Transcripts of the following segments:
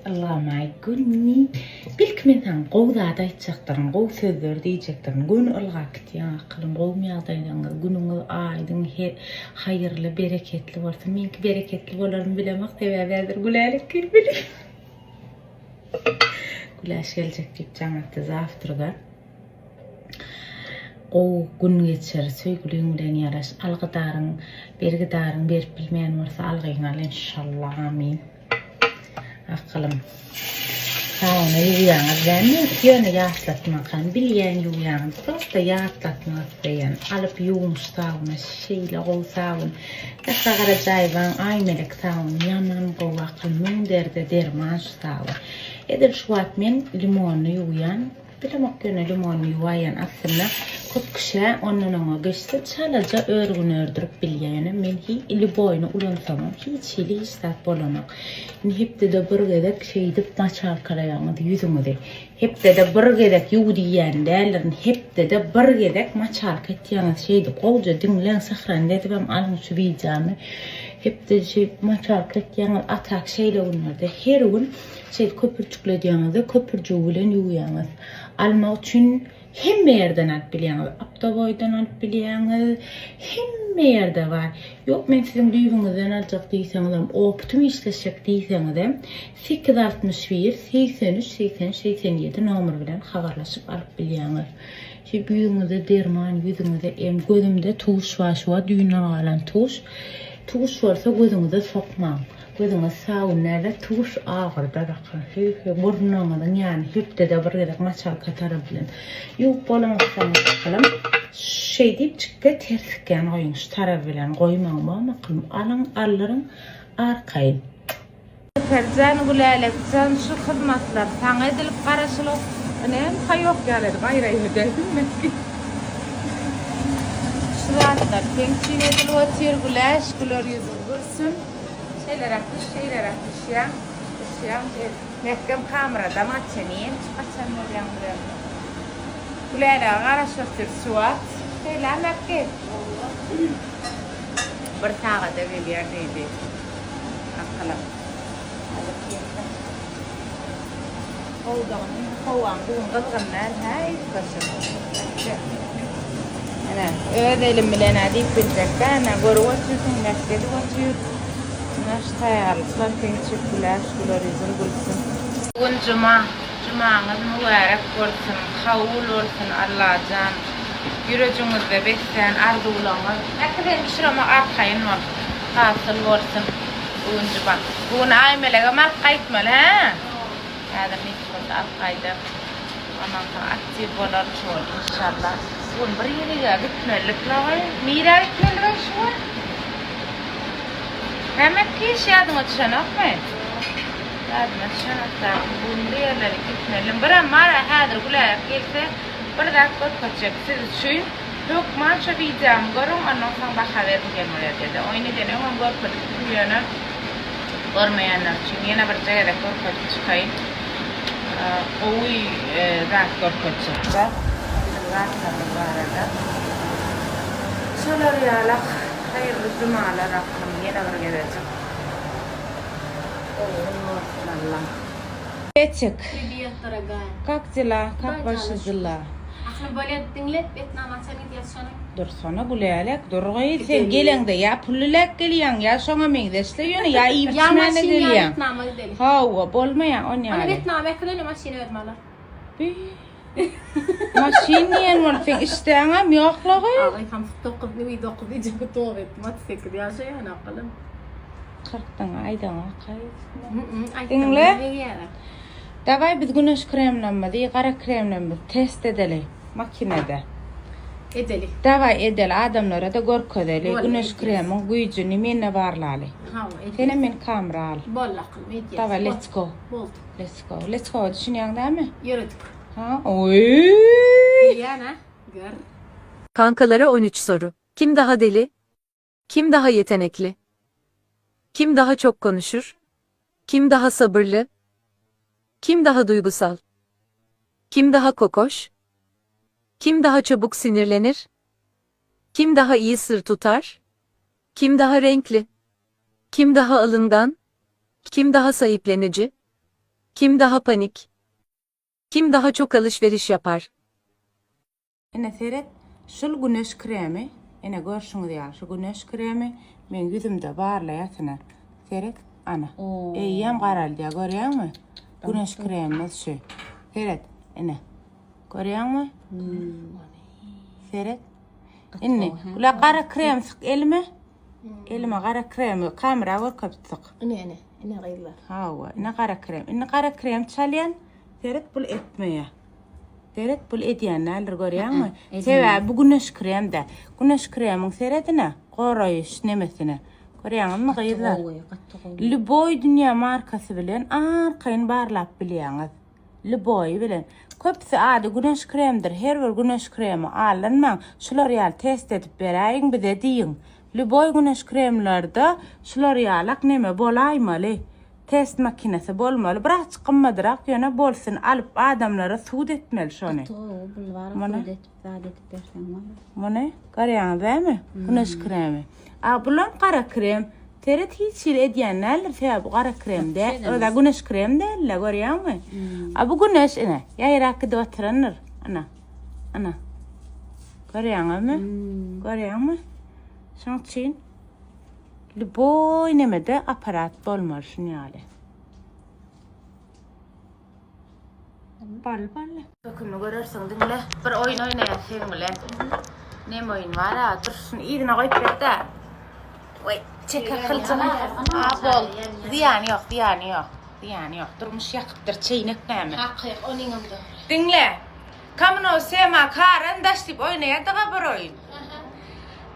Ylgamaý göni. Belki men saňa gowy zat aýtjakdyryn, gowy sözler diýjekdirin. Göni ylgap gitýäň akylym. Gowumy ýagdaýlaryňyz? Günüňiz aýdyň, haýyrly, bereketli bolsun. Meňki bereketli bolarmy bilemok, sebäbi häzir Gülälek gelmeli. Güläş geljek diýip jaň atdy zawtrga. Gowy gün geçir, söýgüliň bilen ýaraş, algydaryň, bergidaryň berip bilmeýän bolsa algyňy al enşallah amin. Akylym. Sauna ýuwýaňyz dälmi? Ýöne ýatlatmakam bilýän ýuwýaňyz. Prosta ýatlatmak isleýän. Alyp ýuwuň şu sauna şeýle gowy sabun. Sähra Garajaýewaň Aýmelek sabuny ýaman gowy akyl müň derde derman şu sabun. Edil şu wagt men limonly ýuwýan. Bilemok ýöne limony ýuwaýan aslynda köp kişä ondan oňa geçse çalaja örgün ördürip bilýär ýöne men hi lýuboýny ulansamam hiç hili hiç zat bolanok. Indi hepdede bir gezek şeýdip maçalkalaýaňyz ýüzüňizi. Hepdede bir gezek ýuw diýýän däldirin hepdede bir gezek maçalka etýäňiz şeýdip gowja diňläň sahran edibem alyň şu wideony hepdede şeýdip maçalka etýäňiz a tak şeýle günlerde her gün Şeýdip köpürjikledýäňiz-de, köpürjigi bilen ýuwýaňyz. Almak üçin hemme ýerden alyp bilýäňiz. Optowoýdan alyp bilýäňiz. Hemme ýerde bar. Ýok, men siziň düýbüňizden aljak diýseňizem, optym işleşjek diýseňizem, 861 83 83 87 nomer bilen habarlaşyp alyp bilýäňiz. Şeýdip ýüzüňize derman, ýüzüňize em. Gözümde tuş bar, şu wagt düýnden galan tuş. Tuş bolsa gözüňize sokmaň. Gözüňiz sabyn dälde tuş agyrdar akyl heý heý burnuňyzyň ýany hepdede bir gezek maçalka tarap bilen ýuwup bolaňyzsoňyz akylym şeý diýip çikge ters sikýän goýuň şu tarap bilen goýmaň bom akylym alyň aldyryň arkaýyn. Seperjan Gülälekjan şu hyzmatlar saňa edilip garaşylyp. Näme haýok ýaly edip aýraýly dälmi belki. Şu zatlar seň üçin edilip otyr Güläş güler ýüzüň gülsün. Şeýleräk düş, şeýleräk düşýäň. Düşýäň. Mähkem kameradam açýan, ýençip açan bolýaň bilen. Gülälege garaşyp otyrys şu wagt. Şeýle Mähki. Bir sagada gelýär diýdi. Akylym. Gowudygyny indi howaň bu gün gyzgyn däl, hä, üýtgeşik. Ene, öz elim bilen-ä diýip biljek-dä, ene, görüp otyrsyň, mähk edip otyr. Ine, şu taýýarlyklar seň üçin güläş, güler ýüzüň gülsün. Bu gün juma. Jumaňyz mübärek bolsun, kabul bolsun Allajan. Ýürejiňizde beslän arzuwlaryňyz, ähli sen düşüreme arkaýyn bol, hasyl bolsun. Bu gün juma. Bu gün Aýmelegem alyp gaýtmaly, hä? Häzir nesip bolsa alyp gaýdar. Ondan soň aktiw bolar şol inşallah. Bu gün bir ýerige gitmelilik laý. Nirä gitmelilik şu gün? Näme iş ýadyňa düşenokmy? Ýadyma düşenok da. Bu gün bir ýerlere gitmelidim. Birem bar-a häzir Güläýek gelse bir zat görkezjek siz üçin. Hökman şo wideomy görüň ondan soň baha beriň diýen bolýar dede. Oýun eden öňem görkezipdim ýöne görmeýänler üçin ýene birje gezek görkezip çykaýyn. Gowy zat görkezjekde. Biziň zatlarymyz barada. Şolar ýalak haýyrly jumalar aklym ýene bir gezejik. Gowy gün bolsun Allah. Petik. Priwet dorogaýa. Kak dela kak waşi dela. Ahyry bolýa diňle Wetnama haçan gidýäs şony. Dursana Gülälek dur gyz sen geleňde ýa pullyläk gelýäň ýa şoňa meňzeşle ýöne ýa iýip Ýa içmäne maşyn ýa gelýäň. Wetnama gideli. Hawa bolmaýa on Ony ýaly. Wetnama äkideli maşyny özüm alar. Bi. Maşyn diýen bolup seň işdäňem ýokla gyz. Agay hamsyk 9 nüwi 9 ijemi toba etdim 38 ýaşaýan akylym. Kyrkdan aýdaňok gyz. Diňle. Diňle. Daway biz güneş kremlerimizi, gara kremlerimizi test edeli makinede. Edeli. Daway edeli adamlara-da görkezeli. Boldy, Güneş edýäs. kremiň güýjüni mende barlaly. Hawa, edýäs. Senem meni kamera al. Boldy akylym, edýäs. Daway let's go. Boldy. Let's go. Let's go düşünýäň dämi? Ýöredik. Ha? Oý! Bilýän a? Gör. Kankalara 13 soru. Kim daha deli? Kim daha yetenekli? Kim daha çok konuşur? Kim daha sabırlı? Kim daha duygusal? Kim daha kokoş? Kim daha çabuk sinirlenir? Kim daha iyi sır tutar? Kim daha renkli? Kim daha alıngan? Kim daha sahiplenici? Kim daha panik? Kim daha çok alışveriş yapar? Ine seret, şul güneş kremi, ine görşüňiz ýaly şu güneş kremi meň ýüzümde barlaýasyna. Seret, ana. Eýýäm garaldýar, görýäňmi? Güneş kremimiz şu. Seret, ine. Görýäňmi? Seret. Indi, bula gara krem syk elime. Elime gara kremi kamera görkezip syk. Ine ine, ine gyzlar. Hawa, ine gara krem. Indi gara krem çalýan. Seret, bul etmeýär. Seret bul edýän däldir görýäňmi? Sebäbi bu güneş krem däl. Güneş kremiň seredine, goraýyş nemesine. Görýäňizmi gyzlar? Gaty gowy, gaty gowy. Lýuboý dünýä markasy bilen arkaýyn barlap bilýäňiz. Lýuboýy bilen. Köpüsi ady güneş kremdir. Her bir güneş kremi alynmaň. Şular ýaly test edip beräýiň bize diýiň. Lýuboý güneş kremlerde şular ýalak neme bolaýmaly. Test makinasy bolmaly birazjyk gymmadyrak ýöne bolsun alyp adamlara sud etmeli şony. Gaty gowy bul bar Muny. sud edip zat edip berseň bolar. Muny görýäňiz dämi? Güneş kremi. A bulam gara krem. Seret hiç hili edýän däldir sebäbi bu gara krem däl. Özä güneş krem däl-le görýäňmi? A bu güneş ine ýaýrap gidip oturandyr. Ana. Ana. Görýäňizmi? Görýäňmi? Şoň üçin Lýuboý nemede aparat bolmaly şun ýaly. Bally bally. Hökümi görersiň diňle. Bir oýun oýnaýas seň bilen. Neme oýun bar-a? Dur şuny yzyna goýup ber-de. Oý, çeker gylyjyny. A bol. Zyýany ýok, zyýany ýok. Zyýany ýok. Durmuş ýakypdyr, çeýnek näme? Hakyk, onyňam dogry. Diňle. Kamno sema karandaş diýip oýnaýardyga bir oýun.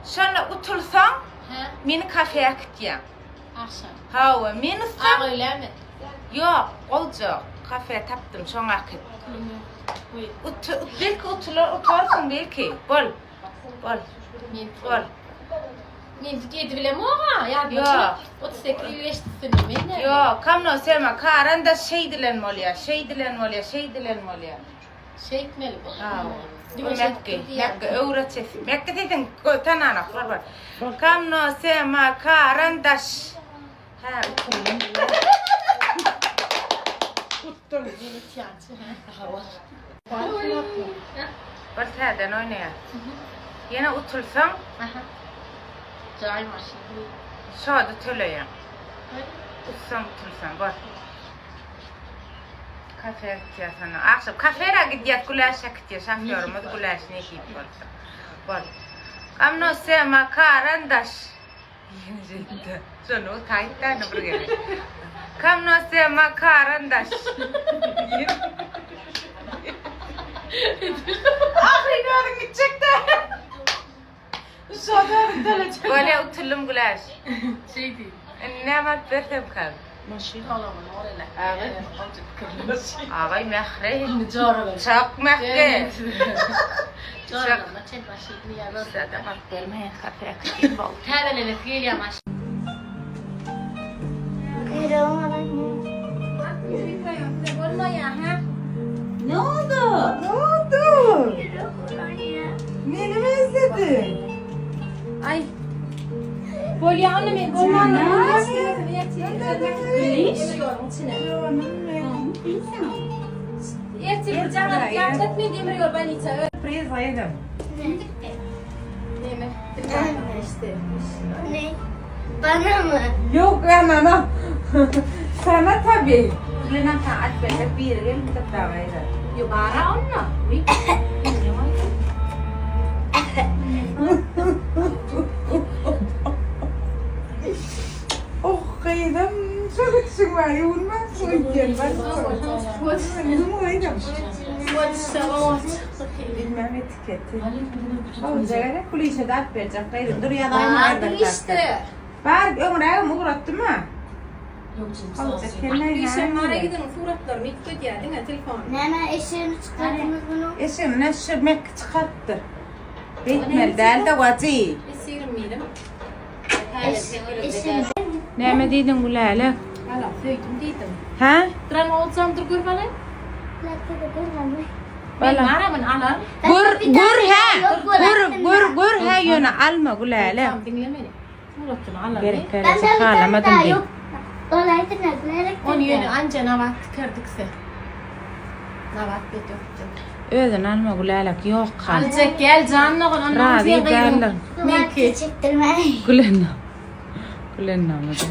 Şonda utulsaň, meni kafe äkitýäň. Agşam. Hawa, men utsam. Ak öýlämi? Ýok, gowja kafe tapdym, şoňa äkit. Pulum ýok. Goý. Ut, belki utular, utarsyň belki. Bol. Bol. Men Bol. Men edibilemok-a, ýadyma Ýok. düşüp, 38 ýyl geçdi üstünden, men näme? Ýok, kamno sema karandaş şeýdilen bolýar, şeýdilen bolýar, şeýdilen bolýar. Şeýtmeli bu. Bu Mekge, Mekge öwret sesi. Mekge sesiň tananok bor bor. Kamno sema karandaş. Hä, utdum. Utdum. Bir täzeden oýnaýar. Ýene utulsaň, Jaý maşyn. Şody töleýäň. Utsaň utulsaň bor. Kafe gitýär sonra. Akşam kafera gidýär, güläş äkitýär. Şofýorymyz güläş nesip bolsa. Bol. Gamno sema karandaş. Ýene jeýtdi. Şony utaýypdany bir gezek. Kamno sema karandaş. Ahyryn özüň gitjekdä. Bolýa utuldym Güläş. Şeý diý. Indi näme alyp bersemkäm? Maşyn alamyn ol ele. Agay. Agay mähre. Indi joralar. Çok mähre. Joralama çen maşyny ýa Zaten alyp bermeýän kafe äkideyim boldy. Täzelenesi gelýär maşyn. Ne oldu? Ne oldu? Meni mi özledin? Ay. Bolýa onda men bolman. Ertir bir jaňa ýatlat men demir ýol bolnitsa. Sürpriz gyzym. Neme? Ne? Bana mı? Yok anana. Sana tabii. Bilen sen at berjek biri gelip dawaýda. Yo bara onda. Oh gyzym, şol ötüşüň bar, ýuwunma, öýtýän bar. Bilmem etiketi. Olja gerek, pul işe de alyp berjek gyzym. Dur ýazaýyn Vardım işte. Bar, öňrägem ugratdym-a. Işem mara gidin suratlaryny üýtgedýär diňe telefon. Nene eşeğini çıkardınız bunu. Eşegini şu Mekge çykarypdyr. Beýtmeli däl-de wajy. Esirim mirim. Eşeğini. Näme diýdiň Gülälek? Hala söýdüm diýdim. Hä? Duran olsam dur gör bana. Bala. Men maramyn alar. Gör, gör hä. Gör, gör, gör hä ýöne alma Gülälek. Tamam diňle meni. Suratyny alar. Gerek Ben de gelse bir tane halamadym daha diý. yok. Dolayı. Aydın gülerek Ony ýöne anca nabat dikerdikse. Nabat bet ýokdy. Özüni alma Gülälek ýok hal. Aljak gel jan dogan ondan Razy sen gyzyň. däldir. Meňki. Çektirme. Gülen. Gülen namada.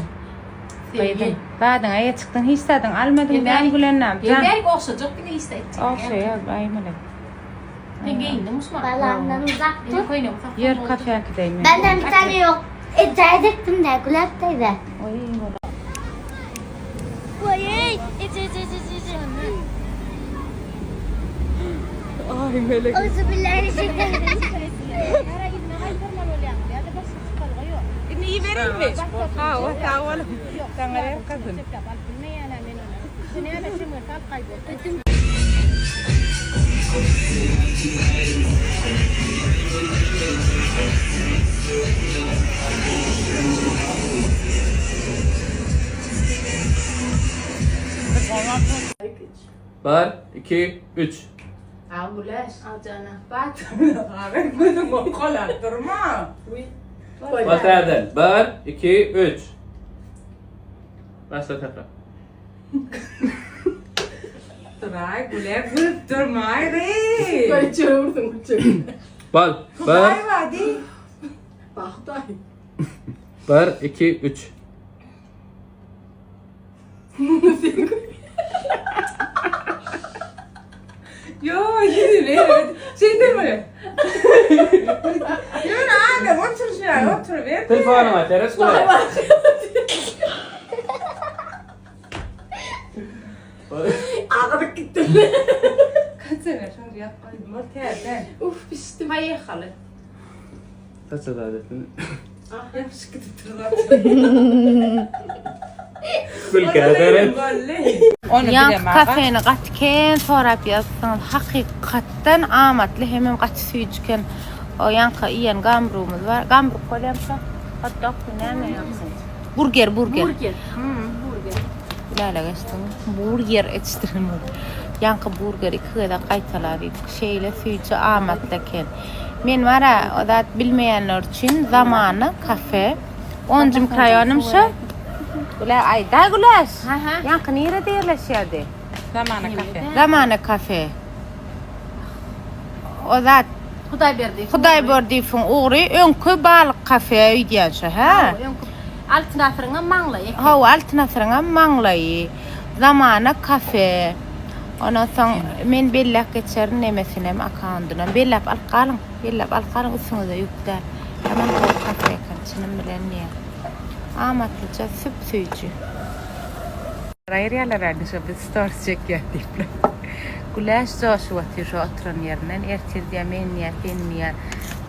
Gyzym, zadyňa eýe çykdyň, hiç zadyň almadyň däl Gülen nam. Jan. Gel ogşajak diňe hiç zat etjek. Ogşaýar, aýmalek. Sen geýindiň Usman. Balamdan uzak Benim dur. köýnegimi saklan Ýör boldy. kafe äkideýin men. Benden bir tane yok. Ecayet ettim de Güler teyze. Oý, Oy ey. Ece ece ece ece. Aý melek. Euzubillahi Indi iberilmi? Ha, o sag bol. Saňa ber gyzym. Bir, iki, üç. Al Güleş. Al jana. Bat. Abi gözüň okalap durma. Başla Bir, iki, üç. Başla tekrar. Duray Güle gülüp durma aýry. Böyle çöre vurdun çöre. Bal. Bir, Hudaý di. Bak day. bir, iki, üç. Yo, ýüzüne evet. Şey mi? Ýöne adam otur şuraya otur ver. Telefonuma teres koy. Ağladık gitti. Kaçsana şunu ýap goýdum. Ol täzeden. Uf piştim. Поехали. Kaç adaletini? Ýapyşyp gidip dur zaten. Gülkä teres. Ýaňky kafeni gaty ken sorap ýazdyňyz. Hakykatdan amatly hemem gaty süýjüken. O ýaňky iýen gambrugymyz bar. Gambrug bolýamyka? Hot dog näme ýaňky? Burger, burger. Burger. Hmm, burger. Lala geçdim. Burger etişdiren boldy. Ýaňky burger iki gezek gaýtalap iýdik. Şeýle süýji amatly eken. Men bara o zat bilmeýänler üçin Zamana kafe. 10 mikroraýonym şu. Güle aýda Güleş. Ýaňky nirede ýerleşýärdi? Zamana kafe. Zamana kafe. O zat Hudaýberdi. Hudaýberdiýewiň ugry öňki balyk kafe öýdýän şu, hä? Altyn asyryň maňlaýy. Hawa, Altyn asyryň maňlaýy. Zamana kafe. Ondan soň men belläp geçerin nemesinem, akkauntynam. Belläp alyp galyň. Belläp alyp galyň üstüňize ýük däl. Ýaman gowy kafe eken, çynym bilen diýýän. Amatlyja süp süýji. Aýyrýarlar indi şo biz stories çekýär diýip. Güläş joşup otyr şo oturan ýerinden. Ertir diýýär, men diýýär, sen diýýär.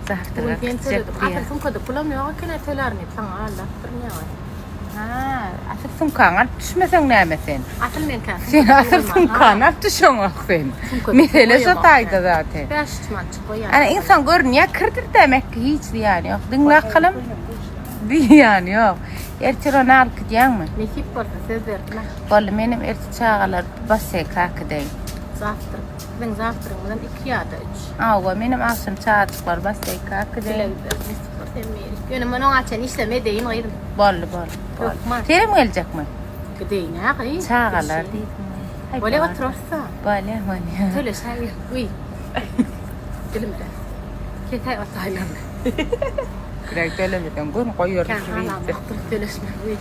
Zawtraga Sen gitjek töledim. diýýär. Asyl sumkada pulam ýok eken, tölärin diýip saňa aldapdyryn ýa. Ha, asyl sumkaňy alyp düşmeseň näme sen? Asyl men kä. Sen asyl sumkany alyp düşeňok sen. Mesele şo taýda zaten. 5 manat goýýan. Ana insan görünýär, kirdir demek ki hiç zyýany ýok. Diňle akylym. Zyýany ýok. Ertir ony alyp gidýäňmi? Nesip bolsa söz berdim. Boldy, menem ertir çagalar basseýka äkideýin. Zawtrak. Biziň zawtragymyzam 2 ýa-da 3. Hawa, menem agşam çagajyklar basseýka äkideýin. Nesip bolsa hemme ýerik. Ýöne men oňa çenli işleme edeýin gyzym. Boldy, boldy. boldy. Hökman. Senem geljekmi? Gideýin ha gyz. Çagalar diýdim. Aý, Bolýa bar. oturarsa. Bolýa, bolýa. Töleşäý. Uý. Dilimde. Kesäý otaýlarny. Girek tölemeden gün goýaryn Kän halamokdyr töleşmek. Uý.